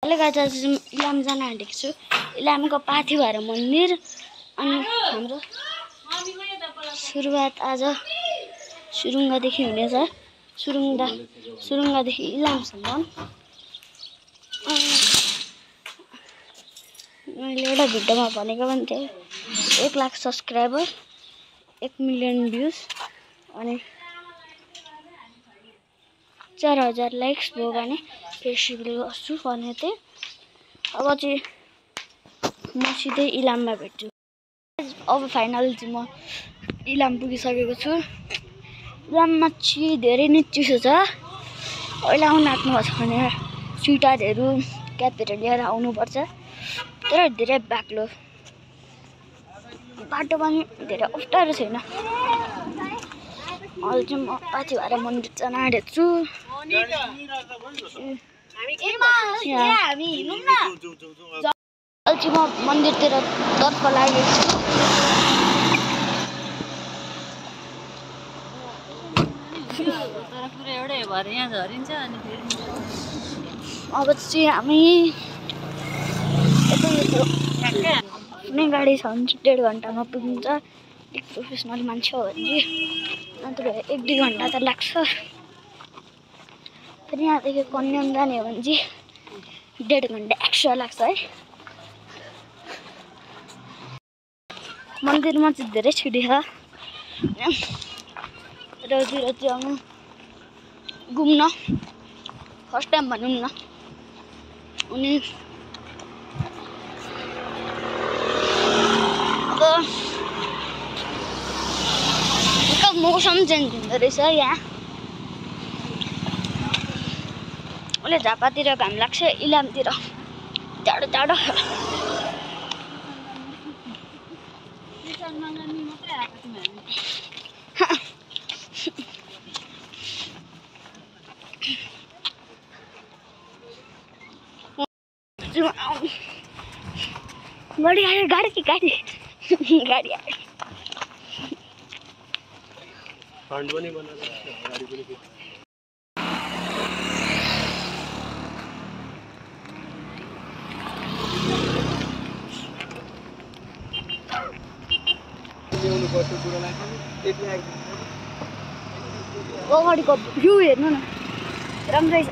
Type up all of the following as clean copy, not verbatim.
Hello guys, आज इलाम जान आँटेको छु। इलामको पाथिभरा मन्दिर अनि हाम्रो सुरुवात आज सुरुङ्गादेखि हुनेछ। सुरुङ्गादेखि इलामसम्म। मैले एउटा भिडियोमा भनेको पनि थिएँ 1 लाख सब्सक्राइबर 1 मिलियन भ्युज अनि 4000 लाइक्स भयो भने फेस रिभिल गर्छु भने थिएँ। अब चाहिँ म सिधै इलाममा भेट्छु। अब फाइनल चाहिँ म इलाम पुगिसकेको छु। इलाममा चाहिँ धेरै नै चिसो छ। अहिले आउनु आँट्नुभएको छ भने स्वेटरहरू क्यापहरू लिएर आउनुपर्छ। तर धेरै बाक्लो बाटो पनि धेरै अप्ठ्यारो छैन। अहिले चाहिँ म पाथिभरा मन्दिर जान आँटेको छु। अहिले चाहिँ म मन्दिरतिर तर्फ लागेको छु। अब चाहिँ हामी कुनै गाडी छ भने 1.5 घन्टामा पुगिन्छ। एक प्रोफेसनल मान्छे हो भने नत्र 1-2 घन्टा त लाग्छ। फेरि यहाँदेखि कन्याम जाने हो भने चाहिँ 1.5 घन्टा एक्स्ट्रा लाग्छ है। मन्दिरमा चाहिँ धेरै छिटो छ। रोजी आउनु घुम्न फर्स्ट टाइम भनौँ न। अनि अब मौसम चेन्ज हुँदो रहेछ यहाँ। अहिले झापातिर घाम लाग्छ, इलामतिर टाढो टाढो। गाडी आयो, गाडी गाडी आयो। फन्ड पनि बनाएर गाडी पनि अगाडिको भ्यू हेर्नु न, राम्रै छ।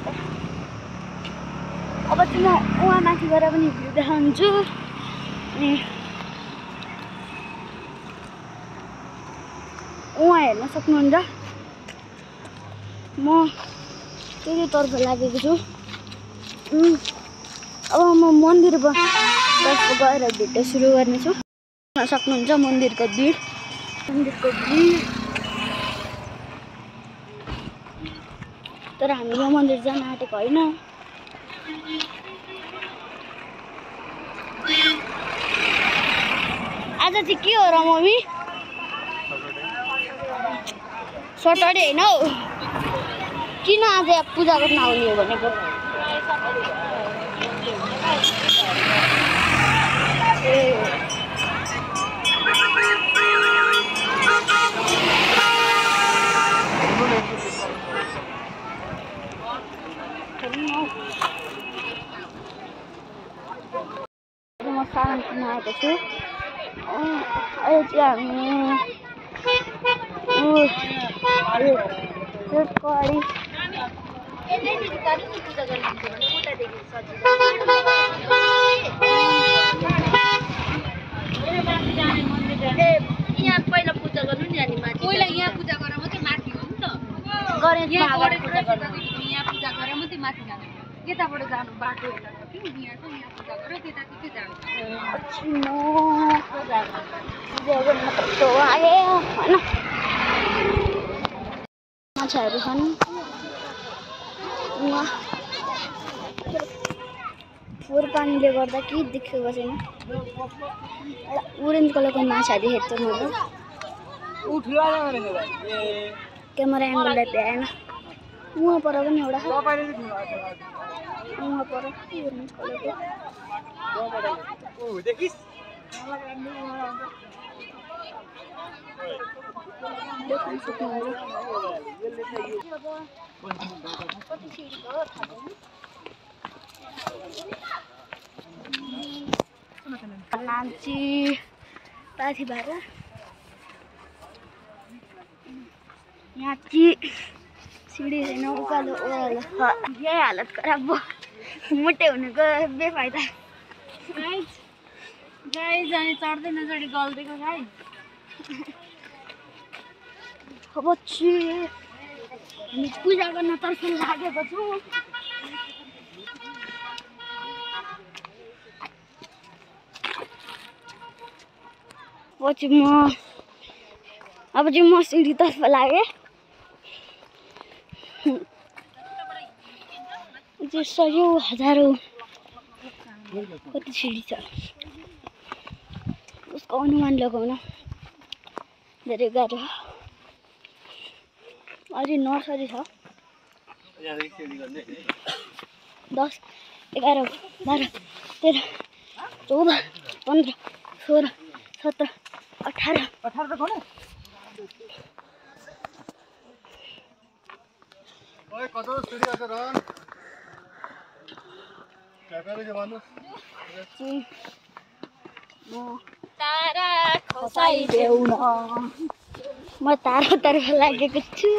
अब चाहिँ म उहाँ माथि गएर पनि भ्यू देखाउँछु। अनि उहाँ हेर्न सक्नुहुन्छ। म त्यहीतर्फ लागेको छु। अब म मन्दिरतर्फ गएर भिडियो सुरु गर्नेछु। सक्नुहुन्छ मन्दिरको भिड। तर हामी यो मन्दिर जान आँटेको होइन। आज चाहिँ के हो र मम्मी? सटर्डे होइन हौ। किन आज पूजा गर्न आउने हो भनेको? म सारङमा आएको छु। अहिले चाहिँ यहाँ पहिला पूजा गर्नु नि अनि माथि। पहिला यहाँ पूजा गरेर मात्रै माथि हो नि त। यहाँ पूजा गरेर मात्रै माथि जानु। यताबाट जानु बाटो हेर्न सक्यो। यहाँ चाहिँ यहाँ पूजा गरेर त्यतातिर जानु। माछाहरू छन्। फोहोर पानीले गर्दा केही देखेको छैन। एउटा ओरेन्ज कलरको माछा देखेको छु मैले। क्यामेरा एङ्गललाई भ्याएन। उहाँ पर पनि एउटा छ। उहाँ पर ओरेन्ज कलरको। देख्न सक्नुहुन्छ। कति सिडी हो थाहा छैन। मान्छे पाथी भएर यहाँ चाहिँ सिँढी छैन उकालो ओह्रालो यही हालत खराब भयो मोटे हुनेको बेफाइदा गाई जाने चढ्दैन चढी गल्देको गाई अब हामी पूजा गर्नतर्फ लागेको छौँ अब चाहिँ म सिँढीतर्फ लागेँ सयौँ हजारौँ कति सिँढी छ उसको अनुमान लगाउन धेरै गाह्रो अझै नर्सरी छ 10 11 12 13 14 15 16 17 18 ओए कत सिँढी आछ र क्यामेरा के भन्नु म तारा खसाइदेऊ न म तारातर्फ लागेको छु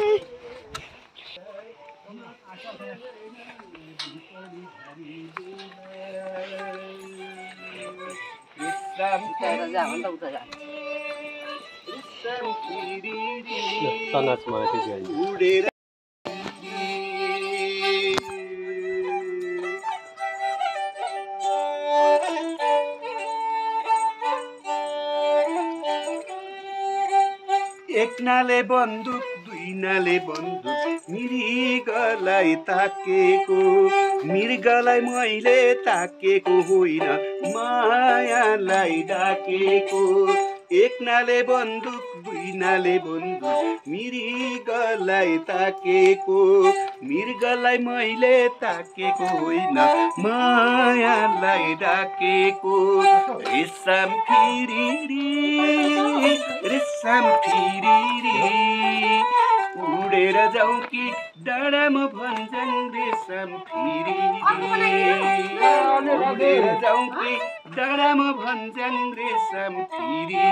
एक नाले बन्दुक दुई नाले बन्दुक मृगलाई ताकेको मृगलाई मैले ताकेको होइन मायालाई डाकेको एक नाले बन्दुक दुई नाले बन्दुक मृगलाई ताकेको मृगलाई मैले ताकेको होइन मायालाई डाकेको रेशम फिरी उडेर जाउँ कि डाँडामा भन्छन् रेशम फिरी उडेर जाउँ कि डाँडामा भन्छन् रेशम फिरी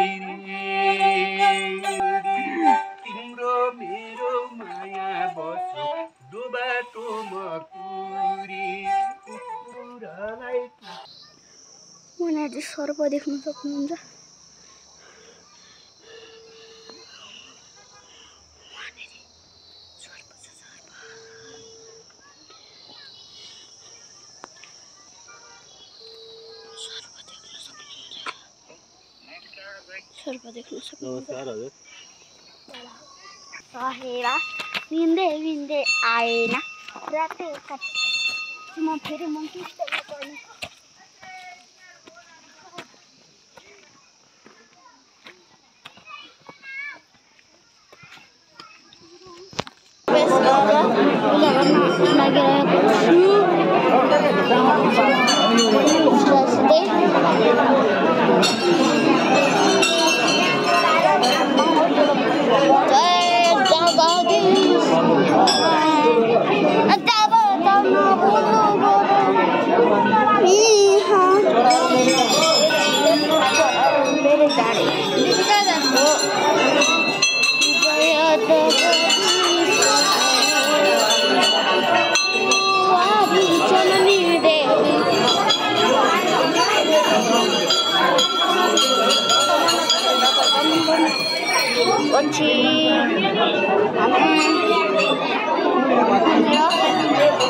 तिम्रो मेरो माया बस्यो दो बाटोमा कुरी कुकुरलाई मलाई चाहिँ सर्प देख्न सक्नुहुन्छ सर्प देख्न सक्नुहुन्छ सहेरा बिन्दै बिन्दै आएन रातै म फेरि मङ्किस्टमा पर्ने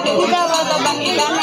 पूजा गर्दा पनि जान